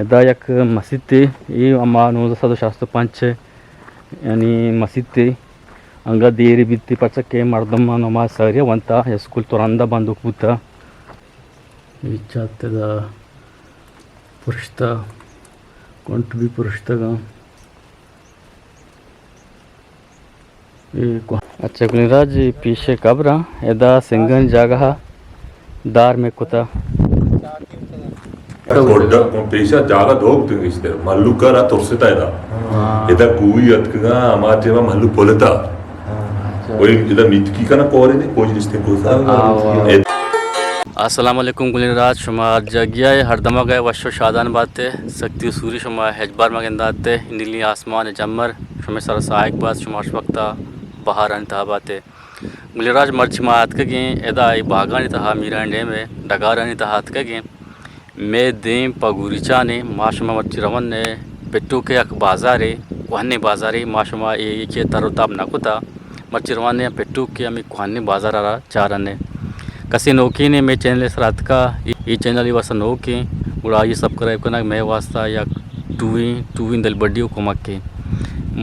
ادا یک مسیتے، اے ہما نوزدہ سد و شست و پنچ ءِ یعنی مسیتے، انگت دیر بیتی، پرچا کہ مردم نماز ساری ونتا، اسکول تو رندا بندوک بوتا۔ اے چت ادا پرشتہ، کنٹ بھی پرشتگاں۔ اے کو-، اچھا، گلیں راج، اے پیش قبر ادا سنگن جاگہ دار میں کتا۔ گڈا پیشا جاگہ دھوک تنگشتر، مھلوک را ترستا ادا۔ ہاں۔ ادا کوئی اتکگا، ہما ٹیما مھلوک پلتا۔ ہاں۔ وہی ادا میتکی کنا کورے نے، کوئی نشتے کو سا۔ ہاں، واہ۔ اے السلام علیکم گلیں راج، شما ہر جاگہ ءَ، ہر دمگ ءَ وش و شادان بات ءِ، سکتی و سوری شما ہچبر مگندات ءِ، نیلی آسمان ءِ جمر شمئے سر ءَ ساہگ بات، شما ہرچ وقت ءَ بہارانی تہا بات ءِ۔ گلیں راج، مرچی ما اتکگیں ادا اے باگانی تہا، میرانی ڈیم ءِ ڈگارانی تہا اتکگیں۔ مئے دیم پہ گوریچان ایں، ما شما مرچی رون ءَ پٹوک ءِ یک بازارے، کوہنیں بازارے، ما شما اے یکے تر و تاب نہ کتا۔ مرچی روان ایں پٹوک ءِ ہمے کوہنیں بازار ءَ را چاران ایں۔ کسے نوکیں ایں مئے چینل ءِ سرا اتکا، اے، اے چینل ءِ واسطہ نوکیں، گڑا آئی ءَ سبسکرائب کنگ مئے واسطہ یک ٹوہیں، ٹوہیں دلبڈی و کمکے۔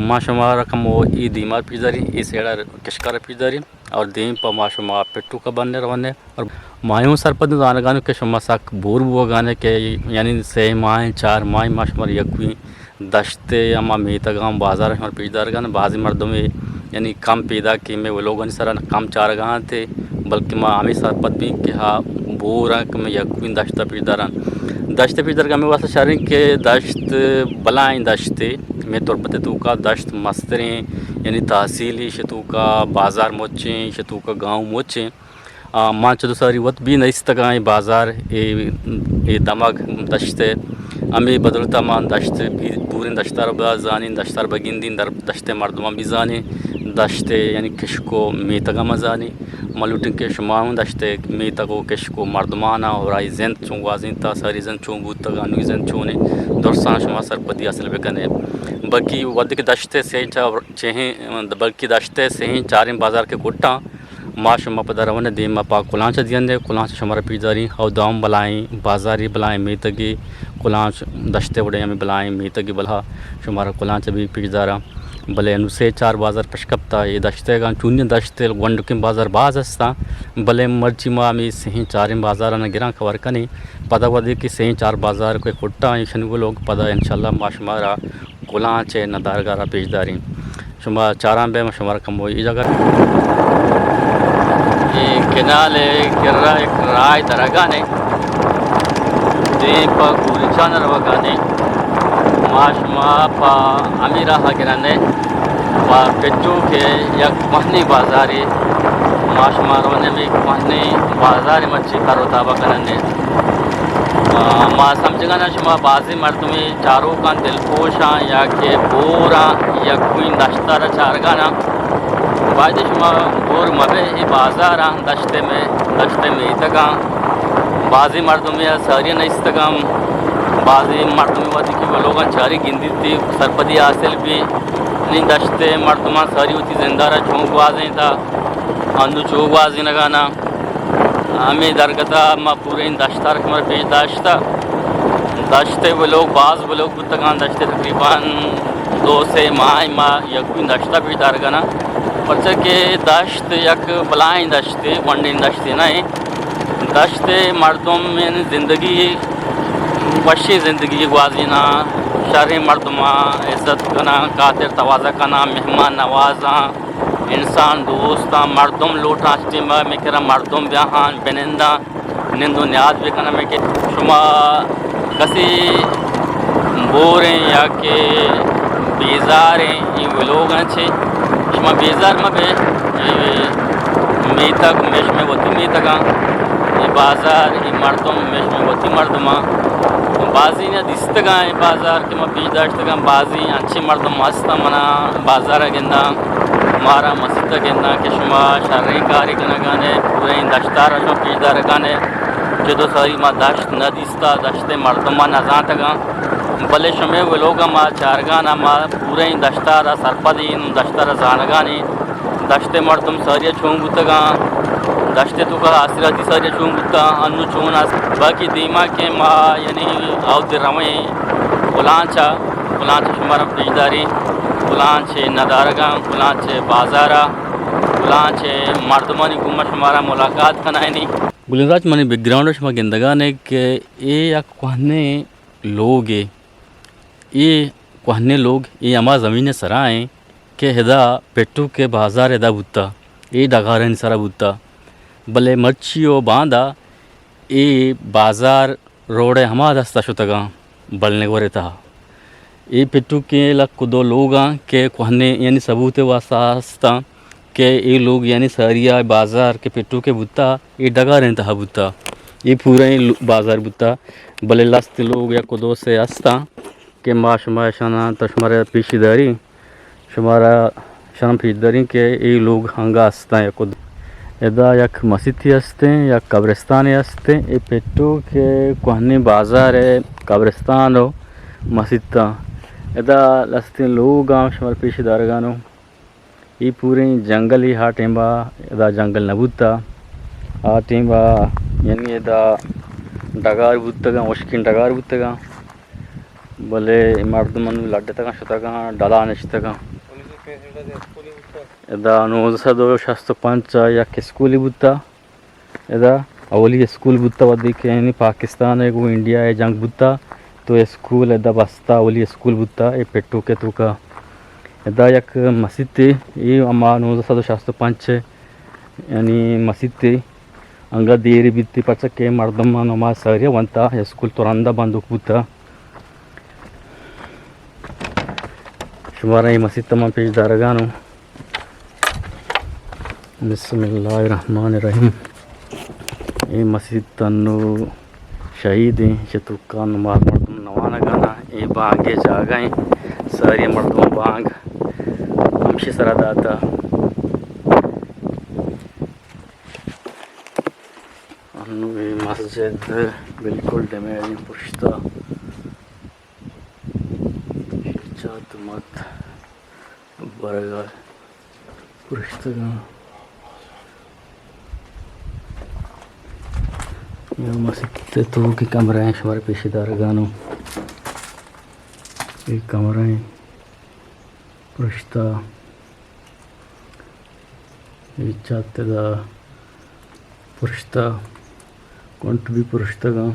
ما شمارا کمو اے دیما پیش داریں، اے سیڈا کشکا را پیش داریں اور دیم پہ ما شما پٹوک ءَ بن روان ایں۔ اور ما اوں سرپد زانگان کہ شما سک بور بوگان کہ یعنی سہ ماہیں، چار ماہیں ما شمارا یکویں دشت ءِ ہما میتگاں، بازار شمارا پیش دارگان۔ بازیں مردمے یعنی کم پیداک کہ مئے ولوگانی سرا کم چارگا انت، بلکہ ما ہمے سرپد بیں کہ ہا بور انت کہ مئے یکویں دشت ءَ پیش داران۔ دشت ءِ پیش دارگ ہمے واسطہ شریں کہ دشت بلائیں دشتے، مئے تربت ءِ توکا دشت مستریں، یعنی تحصیل ایش توکا بازار مچیں، ایش توکا گاؤں مچیں۔ آ، ما چدو ساری وت بھی نیستگاں اے بازار، اے، اے دمگ دشت ءِ۔ ہمے بدولت ءَ ما دشت بھی، پوریں دشت ءَ را بزانیں، دشت ءَ را بگندیں، در دشت ءِ مردماں بھی زانیں، دشت ءِ یعنی کشک و میتگاں ما زانیں۔ ما لوٹیں کہ شما ہم دشت ءِ میتگ و کشک و مردماناں اور آئی زند چون گوازینتا، ساری زند چون بوتگ، انوی زند چونیں، درساں شما سرپدی حاصل بکنے۔ بلکہ وھدے کہ دشت ءِ سہیں چا-، چہیں، بلکہ دشت ءِ سہیں چاریں بازار کہ کٹاں، ما شما پدا رون ءَ دیم ءَ پہ کلانچ ءَ دیان ءَ، کلانچ ءَ شمارا پیش داریں۔ او دام بلائیں بازارے، بلائیں میتگے، کلانچ دشت ءِ وڑیں ہمے بلائیں میتگے، بلہا شمارا کلانچ ءَ بھی پیش داراں۔ بلے انوں سے چار بازار پشکپتا، اے دشت ءِ گاں چونیں دشت ءِ گونڈکیں بازار باز ہستاں، بلے مرچی ما ہمے سہیں چاریں بازاراں گراں کور کنیں۔ پدا وھدے کہ سہیں چار بازار کوئی کٹاں ایشانی ولوگ، پدا انشاءاللہ ما شمارا کلانچ ءِ ندارگ ءَ را پیش داریں۔ شما چاران بئے، ما شمارا کمو اے جاگہ، اے کنال ءِ کرا یک راہ درگانے، دیم پہ گوریچان روگانے۔ ما شما پہ ہمے راہ گرنے، پہ پٹوک ءِ یک کوہنیں بازارے، ما شما رونے ہمے کوہنیں بازارے مرچی کر و تابا کننے۔ آ، ما سمجھگانا شما بازیں مردمے چاروکاں دلپوشاں یا کہ بوراں یکویں دشت ءَ را چارگانا۔ باید شما بور مبے، اے بازاراں دشت ءِ مئے، دشت ءِ میتگاں بازیں مردمے ساری نیستگاں، بازیں مردمے وتی کہ ولوگاں چاری گندیت سرپدی حاصل بی۔ نی دشت ءِ مردماں ساری وتی زندارا چون گوازینتا، انو چو گوازینگانا۔ ہمے درگت ءَ ما پوریں دشت ءَ را شمارا پیش داشتہ۔ دشت ءِ ولوگ، باز ولوگ بوتگاں۔ دشت ءِ تقریباً دو سے ماہ ما یکویں دشت ءَ پیش دارگانا۔ پرچہ کہ دشت یک بلائیں دشتے، گونڈیں دشتے نہ ایں۔ دشت ءِ مردم یعنی زندگی، وشیں زندگی گوازیناں، شریں مردماں عزت کناں، خاطر تواضع کناں، مہمان نوازاں۔ انسان دوستاں، مردم لوٹاں، ہر ٹیم ءَ مئے کرا مردم بیاہاں، بننداں، نند و نیاد بکناں۔ مئے کہ شما کسی بوریں یا کہ بیزاریں اے ولوگاں چہ، شما بیزار مبے۔ اے میتگ مئے شمئے وتی میتگاں، اے بازار، اے مردم مئے شمئے وتی مردماں۔ بازیں دیستگاں اے بازار کہ ما پیش داشتگاں، بازیں انچیں مردم ہستاں منا بازار ءَ گنداں، مارا مسیت ءَ گنداں کہ شما شریں کارے کنگانے، پوریں دشت ءَ را شما پیش دارگانے۔ چدو ساری ما دشت نہ دیستا، دشت ءِ مردم ما نہ زانتگاں، بلے شمئے ولوگ ءَ ما چارگانا، ما پوریں دشت ءَ را سرپدیں، دشت ءَ را زانگانے۔ دشت ءِ مردم ساری ءَ چون بوتگاں، دشت ءِ توکا آسراتی ساری چون بوتا، انو چون است، باقی دیما کہ ما یعنی آود رویں، کلانچا، کلانچا شمارا پیش داریں، کلانچ ندارگاں، کلانچ بازارا، کلانچ مردمانی گوما شمارا ملاقات کنائینی۔ گلین راج، منی بیک گراؤنڈ شما گندگانے کہ اے یک کوہنیں لوگے، اے کوہنیں لوگ، اے ہما زمین سرا ایں کہ ادا پٹوک ءِ بازار ادا بوتا، اے ڈگارانی سرا بوتا، بلے مرچی و باندا اے بازار روڈ ءِ ہما دستا شتگاں، بلنگور ءِ تہا۔ اے پٹوکیں لک و دو لوگاں کہ کوہنیں یعنی ثبوت ءِ واسطہ ہستاں کہ اے لوگ یعنی ساریا بازار کہ پٹوک ءِ بوتا، اے ڈگاریں تہا بوتا، اے پوریں لو-، بازار بوتا، بلے لست لوگ یک و دو سے ہستاں کہ ما شما اشاناں تو شمارا پیشی داریں۔ شمارا شرم پیش داریں کہ اے لوگ ہنگا استاں یک۔ ادا یک مسیتے استیں، یک قبرستانے استیں۔ اے پٹوک ءِ کوہنیں بازار ءِ قبرستان و مسیتاں۔ ادا لستیں لوگاں شمارا پیش دارگانوں۔ اے پوریں جنگلے، آ ٹیما ادا جنگل نہ بوتا۔ آ ٹیما یعنی ادا ڈگار بوتگاں، ہشکیں ڈگار بوتگاں۔ بلے اے مردم انو لڈتگاں، شتگاں، ڈلا نشتگاں۔ ادا نوزدہ سد و شست و پنچ ءَ یک اسکولے بوتا۔ ادا اولی اسکول بوتا، وھدے کہ یعنی پاکستان ءَ گوں انڈیا ءَ جنگ بوتا، تو اسکول ادا بستا، اولی اسکول بوتا اے پٹوک ءِ توکا۔ ادا یک مسیتے، اے ہما نوزدہ سد و شست و پنچ ءِ یعنی مسیتے۔ انگت دیر بیتی، پرچا کہ مردم نماز ساری ونتا، اسکول تو رندا بندوک بوتا۔ شمارا اے مسیت من پیش دارگانوں۔ بسم اللہ الرحمن الرحیم۔ اے مسیت انو شہید ایں، چہ توکا نماز مردم نوانگانا۔ اے بانگ ءِ جاگہ ایں، ساری مردم بانگ ہمشی سرا داتا۔ انو اے مسجد بالکل ڈیمیج ایں پرشتا۔ چات مت برگا پرشتگاں۔ یا مسیت ءِ توکیں کمرہ ایں، شمارا پیش دارگانوں۔ اے کمرہ ایں پرشتا۔ اے چات ادا پرشتہ، کنٹ بھی پرشتگاں۔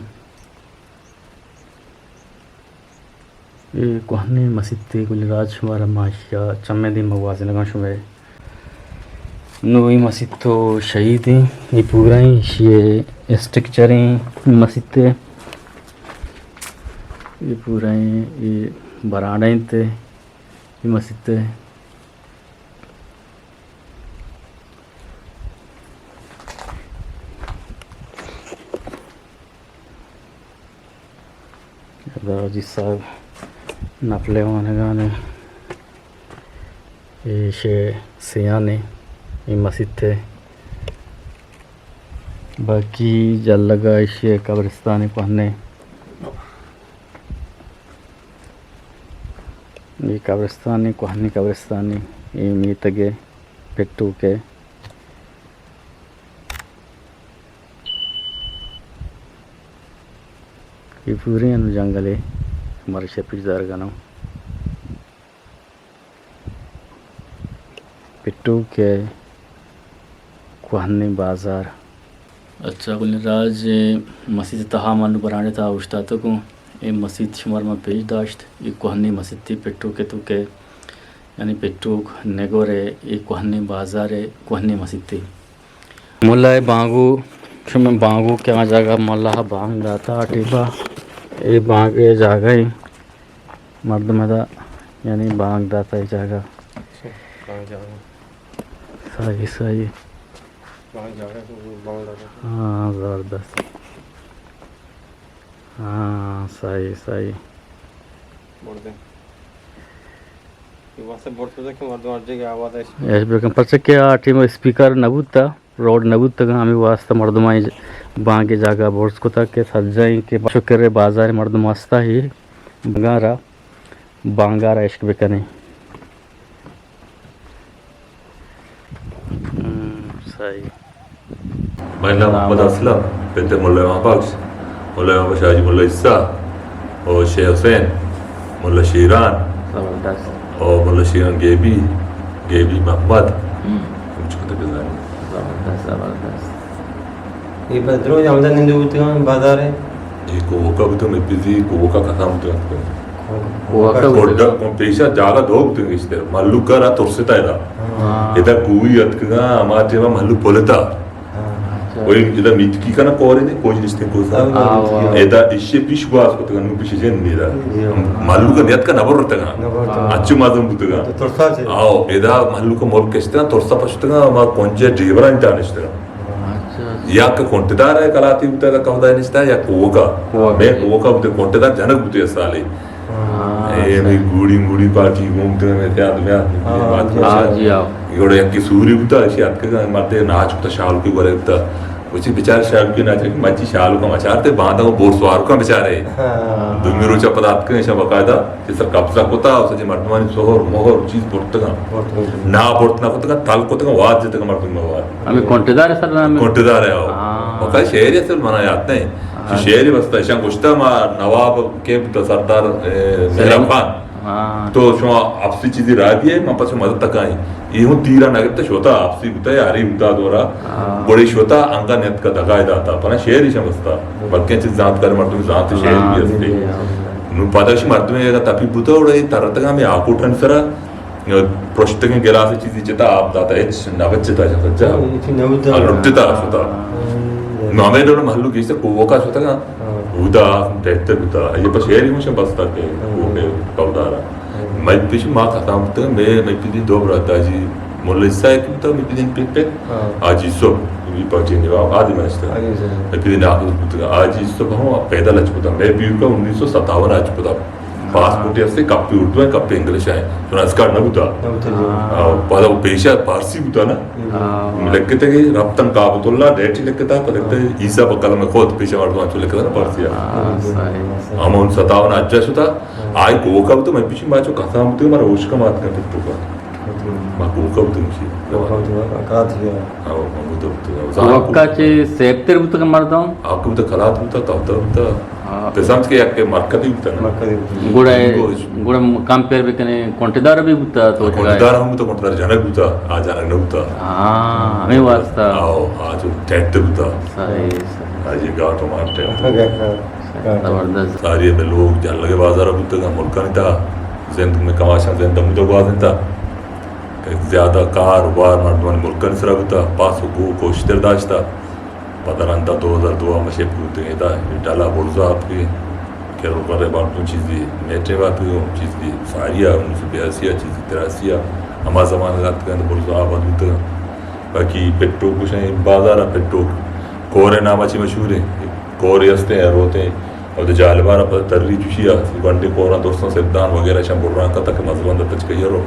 اے کوہنیں مسیتے، گل راج، شمارا ما اشیا چمے دیما گوازینگاں شمئے۔ نو اے مسیت تو شہید ایں، اے پورا ایں، اشی اسٹرکچر ایں مسیتے۔ اے پورا ایں، اے برانڈہ انت، اے مسیتے۔ ادا حاجی صاحب نپلے وانگانے، ایشے سیانے، اے مسیتے۔ باقی جلگا ایشے قبرستانے کوہنے۔ اے قبرستانے، کوہنی قبرستانے، اے میتگے، پٹوکے۔ اے پوریں انو جنگلے، مارا شپیر دارگانو۔ پٹوک ءِ کوہنیں بازار۔ اچھا، گلیں راج، اے مسیت ءِ تہا من برانڈے تہا اوشتاتگوں۔ اے مسیت شمار من پیش داشت۔ اے کوہنیں مسیتے پٹوک ءِ توکے، یعنی پٹوک نگور ءِ اے کوہنیں بازار ءِ کوہنیں مسیتے۔ ملا ءِ بانگو، شمئے بانگو کہ آ جاگہ ملا ءَ بانگ داتا آ ٹیبا، اے بانگ ءِ جاگہ ایں۔ مردم ادا یعنی بانگ داتا اے جاگہ۔ بانگ جاگہ۔ صحیح، صحیح۔ بانگ جاگہ تو بانگ داتا۔ ہاں، زبردست۔ ہاں، صحیح، صحیح۔ برد ایں۔ اے واسطہ برد کتا کہ مردم ہر جگہ آواز اش۔ اش بکن، پرچہ کہ آ ٹیم اسپیکر نہ بوتا۔ روڈ نہ بوتگاں، ہمے واسطہ مردماں اے بانک ءِ جاگہ برز کتگ کہ سجہیں کہ شکر ءِ بازار ءِ مردم واسطہ اے بانگارا، بانگارا عشق بکنیں۔ ہم، صحیح۔ منی نام محمد اسلم، پت ملا امام بخش، ملا امام بخش حاجی ملا عیسیٰ، اور شیخ حسین، ملا شیران، زبردست۔ اور ملا شیران گیبی، گیبی محمد، ہم۔ ہمچو کتہ بزانی۔ زبردست، زبردست۔ اے پہ دروج ہمدا نندو بوتگاں بازار ءَ؟ اے کوکا بوتگ، مئے پتی کوکا کسان بوتگ۔ کوکا بوتگ۔ کوڈا، پیشا جاگہ دو بوتگ گیشتر۔ مھلوک ءَ را ترستا ادا۔ ہاں۔ ادا کوئی اتکگاں، ہما ٹائم ءَ مھلوک پلتا۔ ہاں۔ وہی ادا میتکی کنا کورے نے، کوئی نشتے کوسا۔ ہاں، ہاں۔ ادا اشی پیش گواز کتگاں، نو پیش جن میرا۔ جی، ہاں۔ مھلوک نیت کا نبر رتگاں۔ نبر رتگاں۔ اچو مزن بوتگاں۔ تو ترسا چے؟ آؤ، ادا مھلوک ملک کشتگاں، ترسا پشتگاں، ہما کنجے ڈیوران دانشتگاں۔ اچھا، اچھا۔ یا کہ کنٹدار ءِ کلاتے بوتگ، کہدا نشتہ یا کوکا۔ کوکا۔ مئے کوکا بوتگ، کنٹدار جنک بوتگ سالے۔ ہاں، اے صحیح۔ ہمے گوڑی موڑی پارٹی گوم تے ہمے تیاد میاد۔ ہاں، بات جی۔ ہاں، جی، ہاں۔ گڑا یکے سوری بوتگ، اشی اتکگ مردے ناچ کتگ، شالکے گورے بوتگ۔ اسی بیچارے شالکے ناچ کہ مچی شالکا مچارتے، باندا وہ بور سوار کا بیچارے۔ ہاں۔ دومی روچا پدا اتکگ، ایشاں باقاعدہ چہ سر قبضہ کتا، و سجے مردمانی سہر مہر چیز برتگاں۔ برتگاں۔ نا برت نہ کتگاں، تل کتگاں، واد جتگاں مردم مواد۔ ہمیں کنٹدار سر نام ہے؟ کنٹدار ہے، آؤ۔ ہاں۔ پکا شعر اصل منا یاد نہیں۔ ہاں۔ شعر بستا، ایشاں گوشتا ما نواب کے بوتا سردار، اے، سلیم۔ مہراب خان۔ ہاں۔ تو شما اپسی چیزی را دیے، من پس مدد تکائیں۔ اے ہوں تیرا نہ گپتا، شوتا اپسی بوتا، یاری بوتا دورا۔ ہاں۔ گڑے شوتا انگا نیت کا دگائے داتا، پنا شعر ایشاں بستا۔ بلکہ چیز زانت کر مردم زانت شعر بھی ہاں، ہستے۔ جی، جی، ہاں۔ نو پدا شی مردم اگر تپی بوتا، اڑے ترتگا میں آکوٹن سرا پرشتگیں گلاس چیزی چتا آپ داتا، ہچ نہ بچتا چہ سجا۔ ہاں، ہچ نہ بچتا۔ آ، لٹتا شتا۔ ہاں۔ نو ہمیں ڈول مھلوک گیشتر کوکا شتگا۔ ہاں۔ اودا ڈیٹر بوتا۔ اے پہ شعری موشن بستا کہ ہاں۔ کوکے کودارا۔ ہاں۔ مئے پیش ما ختم بوتا، مئے، مئے پیدی دو برات حاجی ملا عیسیٰ کہ بوتا، مئے پیدی پت پت۔ ہاں۔ حاجی یوسف، بھی پارٹی نواب آدی منشتا۔ حاجی یوسف۔ مئے پیدی ناخذ بوتا۔ حاجی یوسف ہم پیدل اچ بوتا۔ مئے پیرکا انیس سو ستاون اچ بوتا۔ پاسپورٹ ہستے، کپی اردو ہے، کپی انگلش ہے۔ چون اسکار نہ بوتا۔ نہ بوتا، جی۔ ہاں۔ آ، پدا وہ پیشہ فارسی بوتا نا۔ ہاں۔ لکھتے کہ رفتن کعبۃ اللہ، ڈیٹی لکھتا، پدا لکھتے ہاں۔ عیسیٰ بقلم خود، پیشہ مردم اچو لکھتا نا فارسی ہے۔ ہاں، صحیح۔ ہم ان ستاون اجا شتا، ہاں۔ آئی کوکا بوتا، مئے پیشی ما چو کسان بوتا، مارا ہوش کا مات کا پتو کا۔ ہاں۔ ما کوکا بوتا مشی۔ کوکا بوتا، کات گیا۔ ہاں، ما بوتا بوتا۔ کوکا چے سیپتر بوتا کہ مردم؟ آپ کو بوتا کلات بوتا، کپتر بوتا۔ ہاں۔ بزانت کہ یک مرکزی بوتا نا۔ مرکزی بوتا۔ گڑا، گوش۔ گڑا کمپیئر بکنے، کنٹدار بھی بوتا تو کنٹدار ہم بوتا، کنٹدار جنک بوتا، آ جنک نہ بوتا۔ ہاں، ہمیں واسطہ۔ آؤ، آ جو ٹیٹ بوتا۔ صحیح، صحیح۔ آ یہ گاٹ و مار ٹیٹ۔ ہاں، گاٹ۔ زبردست۔ ساری ہمیں لوگ جلگے بازار بوتا، ملکانی تا زند میں کماشاں زند ہم تو گوازنتا۔ کہ زیادہ کار و بار مردمانی ملکانی سرا بوتا، پاس و گو کوشتر داشتا۔ پدا رندا دو ہزار دو ءَ ما شفٹ بوتگیں ادا، ڈل ءَ برزا اتکگیں، کہ روکر ءَ بانٹوں چیزی میٹے باتگوں، چیزی ساری ءَ، انیس سو بیاسی ءَ، چیزی تراسی ءَ، ہما زمانگ ءَ اتکگاں برزا آباد بوتگاں۔ باقی پٹوک گوشاں، بازار ءَ پٹوک کور ءِ نام ءَ چہ مشہور ایں، کورے ہستیں، روتیں، اود جالبار ءَ پدا تری چوشی ءَ، گونڈیں کوراں درستاں سدان وغیرہ شاں بران کتگ کہ مزبند ءَ تچکئی ءَ رو۔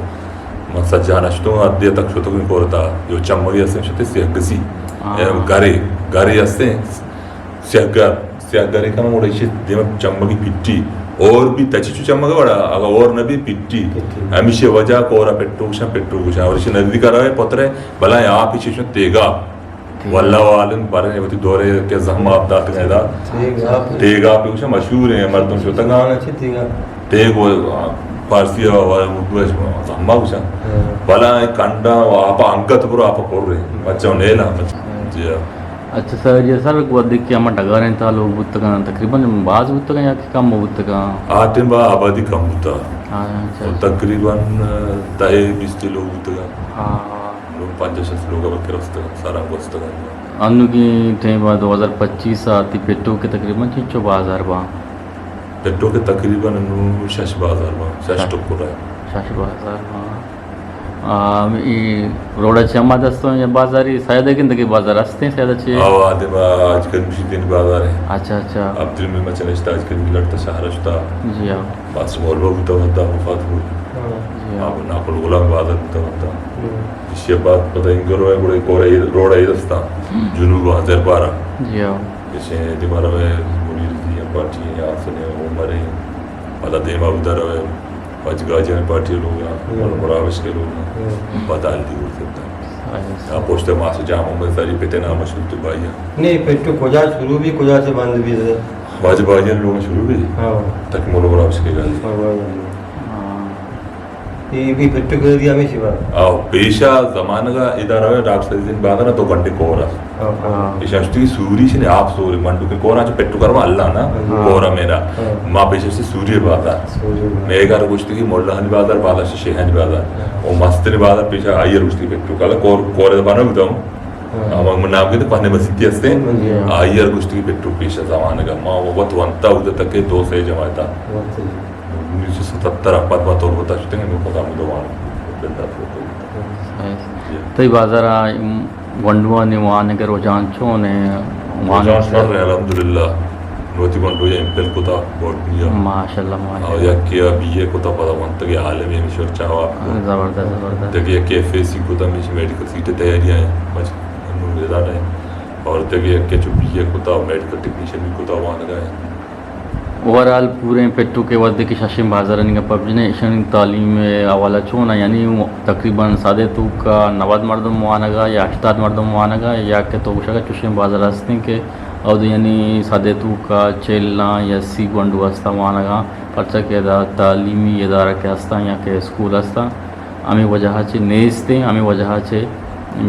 من سجان اشتوں، ادے تک شتگیں کور تا، جو چمگے ہستیں شتے سیاہ گسی۔ ہاں۔ اے گرے، گرے ہستیں سیاہ گر، سیاہ گرے کنا وڑا ایشی دیما چمگی پٹی۔ اور بھی تچی چو چمگ وڑا، اگا اور نبی پٹی۔ پٹی۔ ہمیشہ وجہ کورا پٹو گوشاں، پٹو گوشاں۔ اور ایشی نزدیک روے پترے، بلا آپ ایشی شو تیگا۔ واللہ عالم بارے وتی دورے کہ زحم آپ داتگ ادا۔ تیگ آپ۔ تیگ آپ گوشاں مشہور ہیں، مردم شتگاں۔ زبان اچھی تیگ آپ۔ تیگ و، آ، فارسی و، و اردو اچ زحم گوشاں۔ ہاں۔ بلا کنڈا و آپ انگت برو آپ پر رہے۔ بچہ نیلا۔ ہاں۔ جی ہاں۔ اچھا سر، جی سر، وھدے کہ ہما ڈگاریں تا لوگ بوتگاں، تقریباً باز بوتگاں یا کہ کم بوتگاں؟ آ ٹائم با آبادی کم بوتا۔ ہاں، اچھا۔ و تقریباً دہ بیست لوگ بوتگاں۔ ہاں۔ نوں پنجاہ شست لوگ ءَ بکر استگ، سارا گوستگ۔ انوگیں ٹائم ءَ دو ہزار پچیس ءَ تئی پٹوک ءِ تقریباً چنچو بازار باں؟ پٹوک ءِ تقریباً انوں شش بازار باں، شش ٹکر ءَ۔ شش بازار باں۔ آ، اے روڈ ءَ چہ ہما دستوں یا بازاری سیادہ گندگی بازار ہستیں، سیادہ چے؟ آ، آ دیم ءَ حاج کریم شیدین بازار ہے۔ اچھا، اچھا۔ عبدالمیم چنشتا حاج کریم لڑتا شہر اشتا۔ جی ہاں۔ بس مولوی بوتا ودا وفات بوت۔ ہاں۔ جی ہاں۔ آ، ناکل غلام بازار بوتا ودا۔ ہاں۔ ایشی ءَ بعد پدا اینگر ءَ گڑا کور ءَ روڈ ءَ دستا۔ ہم۔ جنوب ءَ زربار ءَ۔ جی ہاں۔ ایشی ءَ دیما روے منیر زی ءِ پارٹی ءَ، حسن ءِ، عمر ءِ، پدا دیما اودا روے پنچ گاجی ءِ پارٹی ءِ لوگ ءَ، ہم۔ مراوش کے لوگ ءَ، ہم۔ پدا ہلدی گڑ سکتا۔ آ، پشت ماس جام محمد ساری پتے نام شروع تو بھائی۔ نہیں، پٹو کجا شروع بھی، کجا سے بند بھی ہے؟ واجہ بھائی لوگ شروع بھی۔ ہاں۔ تک مولو برا اس کے گل۔ ہاں، ہاں، ہاں۔ ہاں۔ یہ بھی پٹو کر دیا ہمیشہ بار۔ آ، پیشہ زمانہ کا ادارہ ہے، ڈاکٹر سید بادر تو گھنٹے کورا۔ ہاں، ہاں۔ ایشاں اشتی سوری چنے آپ سوری منڈو کے کورا چو پٹو کروا اللہ نا، ہاں۔ کورا میرا۔ ہاں۔ ما پیش اشتی سوری بازار۔ سوری بازار۔ میگار گوشتی کہ مولا ہنی بازار، بازار سے شیخ ہنی بازار۔ ہاں۔ او مستری بازار پیش آئی ار گوشتی پٹو کلا کور، کور بنا بودم۔ ہاں۔ اما من نام کے تو پہنے مسیتی ہستے۔ ہاں۔ آئی ار گوشتی پٹو پیش زمانہ کا۔ ما وقت ونتا ہوتا تک دو سے جماعتا۔ وقت۔ انیس سو ستہتر ء پد ما تربت ء شتگ ایں، نوں پدا ہمود ء وان بندات کت۔ جی۔ تئی بازار ء گونڈوانی وانگ ء رجحان چون ء؟ وانگ رجحان شر ء الحمدللہ۔ نوں وتی گونڈو ء ایم فل کتا بورڈنی ء۔ ماشاءاللہ، ماشاءاللہ۔ آ، یکے ء بی اے کتا پدا ونتگ ء عالم ء ہمیشی ء چاوا۔ زبردست، زبردست۔ دگہ یکے ایف ایس سی کتا ہمیشی میڈیکل سیٹ ء تیاری ء ایں۔ بس انوں رزلٹ ایں۔ اور دگہ یکے چو بی اے کتا میڈیکل ٹیکنیشن بھی کتا وانگ ء ایں۔ اوورآل پوریں پٹوک ء وھدے کہ ششیں بازارانی گپ ء بجنیں، ایشانی تعلیم ء حوالہ چون ء؟ یعنی تقریباً سد ء توکا نود مردم وانگ ء یا ہشتاد مردم وانگ ء، یا کہ تو گوشگ ء چشیں بازار ہستیں کہ اود یعنی سد ء توکا چل آں یا سی گونڈو ہستاں وانگ ء، پرچا کہ ادا تعلیمی ادارہ کہ ہستاں یا کہ اسکول ہستاں، ہمے وجہ ء چہ نیست ایں، ہمے وجہ ء چہ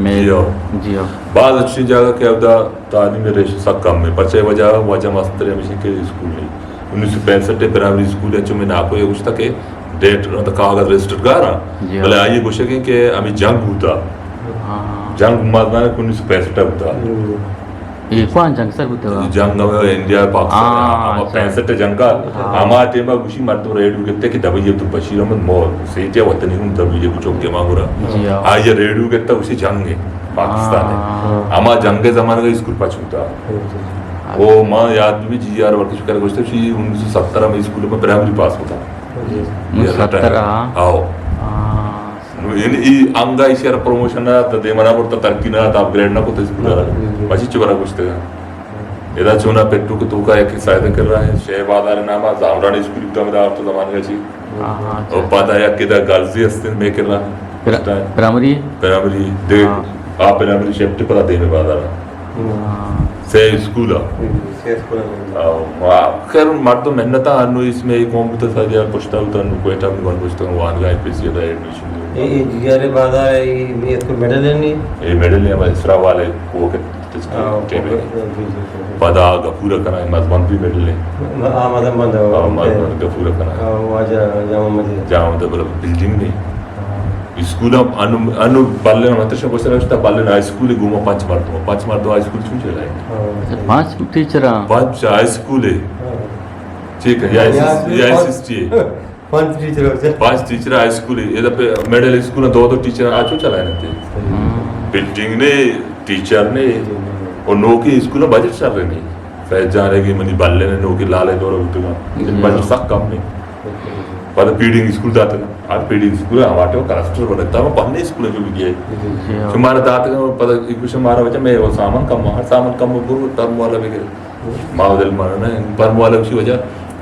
مئے جی ہو۔ جی ہو۔ باز اچھی جاگہ کہ اودا تعلیم ء ریشو سک کم ایں، پرچہ وجہ، وجہ مستر ہمیش ایں کہ اسکول نہیں۔ انیس سو پینسٹھ ء پرائمری اسکول ء چو میں ناکو یہ گوشتا کہ ڈیٹ، کاغذ رجسٹرڈ گار آں، جی ہاں۔ بلے آئی گوشگ ایں کہ ہمیں جنگ بوتا۔ ہاں۔ جنگ مزدان انیس سو پینسٹھ ء بوتا۔ ہم۔ اے کون جنگ سر بوتا؟ جنگ ہمیں انڈیا پاکستان، ہاں، ہما اچھا۔ پینسٹھ ء جنگ ء، ہاں۔ ہما ٹائم ء گوشی مردم ریڈیو گپتے کہ دبئی عبدالبشیر احمد مور، سیٹی ء وطنی ہوں دبئی ء چوک ء ماں گورا۔ جی ہاں۔ آئی ء ریڈیو گپتا گوشی جنگ ء پاکستان ء۔ ہاں۔ ہما جنگ ء زمانگ ء اسکول پچ بوتا۔ او ما یاد بھی جی آر ورکش کر گوشتے، شی انیس سو ستر ء میں اسکول میں پرائمری پاس ہوتا۔ جی۔ انیس سو ستر ء؟ آؤ۔ ہاں۔ نو یعنی ای انگا ایشی ء پروموشن نہ دات، دیما نہ برتا، ترقی نہ دات، اپ گریڈ نہ کت اسکول ء۔ ہاں، جی، جی۔ بچی چو برا گوشتگا۔ ادا چونا پٹو کہ توکا یک سائیڈ کر رہا ہے، شے بازار نام ء زامران اسکول بوتا مدا تو زمانگا چی۔ ہاں، ہاں، او اچھا۔ پدا یک ادا گرلزی استن میں کر رہا ہے۔ پرا-، پرائمری؟ پرائمری، دے، ہاں۔ آ پرائمری شفٹ پدا دیمے بازار۔ ہاں۔ سے اسکول ء۔ ہم، سے اسکول ء۔ آ، وا-، خیر، مردم محنت ء انو اس میں قوم بوتا سا دیا پشتا بوتا، انو کوئٹہ بھی بند پشتا، وانگا ایم پی سی دا ایڈمیشن۔ اے، اے جی آر اے بازار ہے، اے، اے اسکول مڈل ہے نہیں؟ اے مڈل ہے، ہمارے اسرا والے وہ کے ہاں، ٹیم ہے۔ وہ کے، جی، جی، جی۔ پدا گپورا کنا، مزمند بھی مڈل ہے۔ ہاں، مزمند ہے، ہاں، مزمند گپورا کنا۔ ہاں، واجہ جامع مسجد۔ جامع مسجد، بلے بلڈنگ نہیں۔ ہاں۔ اسکول ہم انو، انو بلے ہم اتشا گوشتہ رشتہ بلے ہائی اسکول گوما پنچ مردم، پنچ مردم ہائی اسکول چون چلائے؟ ہاں۔ اچھا، پانچ ٹیچر ہاں۔ پنچ ہائی اسکول ہے۔ ہاں۔ ٹھیک ہے، یا یا ایس ایس، یا ایس ایس ٹی ہے۔ پنچ ٹیچر ہوتے۔ پنچ ٹیچر ہائی اسکول ہے۔ ادا پہ مڈل اسکول دو دو ٹیچر آ چو چلائے نتے۔ ہاں۔ بلڈنگ نے، ٹیچر نے، اور نوکی اسکول بجٹ سر نہیں۔ فیض جان ہے کہ منی بلے نے نوکی لالے دور ہوتے گا۔ جی۔ بجٹ سک کم نہیں۔ پدا پیڈنگ اسکول داتگ۔ آ پیڈنگ اسکول ہماٹو کلسٹر بنتا، ہم پہنے اسکول جو بھی ہے۔ جی۔ شمارا داتگ، پدا ایک شمارا وجہ میں وہ سامان کم، ہر سامان کم بر، تر والا بگر۔ ما دل مانا نہ، پر والا کی وجہ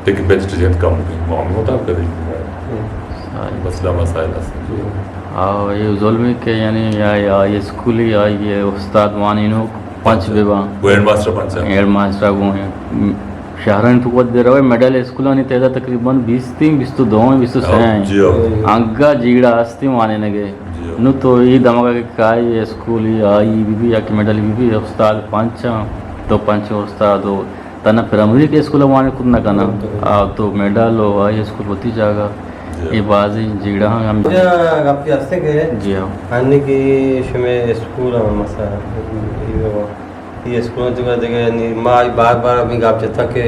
تے کہ بجٹ جت کم ہے۔ ما ہم ہوتا کدی۔ مسئلہ مسائل است۔ آ، یہ ظلم ہے کہ یعنی یا، یا یہ اسکول یا یہ استاد وانی نو پنچ بے با۔ وہ ہیڈ ماسٹر پنچ ہے۔ ہیڈ ماسٹر گو ہیں۔ شہرانی تو وت دے روئے، مڈل اسکولانی تعداد تقریباً بیست ایں، بیست و دو ایں، بیست و سے ایں۔ جی ہاں۔ انگا جیڑا ہستی وانینگے۔ جی ہاں۔ نو تو ای دمگا کہ کائی اسکولی آئی بی بی یا کہ مڈل بی بی استاد پنچ آں، تو پنچ استاد و تنا پرائمری کے اسکول وانینگ کت نہ کنا۔ آ تو مڈل و آئی اسکول وتی جاگا۔ جی ہاں۔ اے بازیں جیڑا ہم۔ جا گپی ہستے کہ جی ہاں۔ ہنی کہ شمے اسکول ہم مسا اے اسکول تو دگہ یعنی ما بار بار ہمیں گپ جتا کہ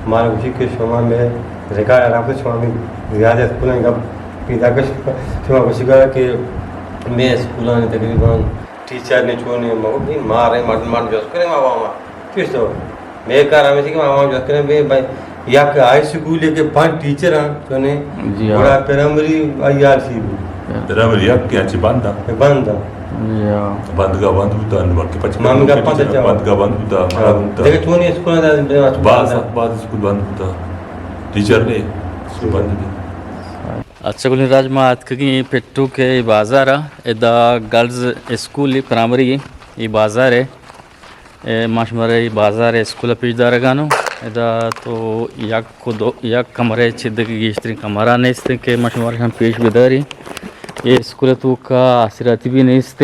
مارا گوشی کہ شما میں ریکارڈ آرام سے شما میں زیادہ اسکول گپ پیدا کر شما گوشی کرا کہ میں اسکولانی تقریباً ٹیچر نے چونے مگو بھی مارے مرد مرد جس کرے ما وہاں چیز تو میں کار ہمیشہ کہ ما وہاں جس کرے بے بھائی یک ہائی اسکول ہے کہ پانچ ٹیچر ہیں چونے جی ہاں۔ گڑا پرائمری آئی آر سی بھی۔ پرائمری یک کہ اچھی بند ہے۔ بند ہے۔ جی ہاں۔ بند کا بند بوتا، بلکہ پچ مامی کا پانچ اچھا۔ بند کا بند بوتا، ہاں۔ منا بوتا۔ دیکھ تو نہیں اسکول دا، بعض، بعض اسکول بند بوتا۔ ٹیچر نے اسکول بند دے۔ اچھا گلیں راج، ما اتکگیں پٹوک ءِ بازار ءَ، ادا گرلز اسکول ءِ پرائمری ءِ بازار ءَ۔ اے ما شمارا اے بازار ءِ اسکول ءَ پیش دارگانوں۔ ادا تو یک و دو، یک کمرہ چہ دگہ گیشتریں کمرہ نیست کہ ما شمارا ہم پیش بداریں۔ اے اسکول ءِ توکا آسراتی بھی نیست۔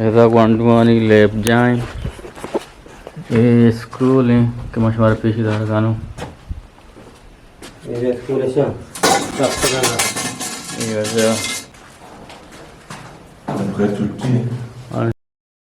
ادا گونڈوانی لیب جائیں۔ اے اسکول ایں کہ ما شمارا پیش دارگانوں۔ اے اسکول ایں، اے وجہ۔ خیر چھٹی ایں۔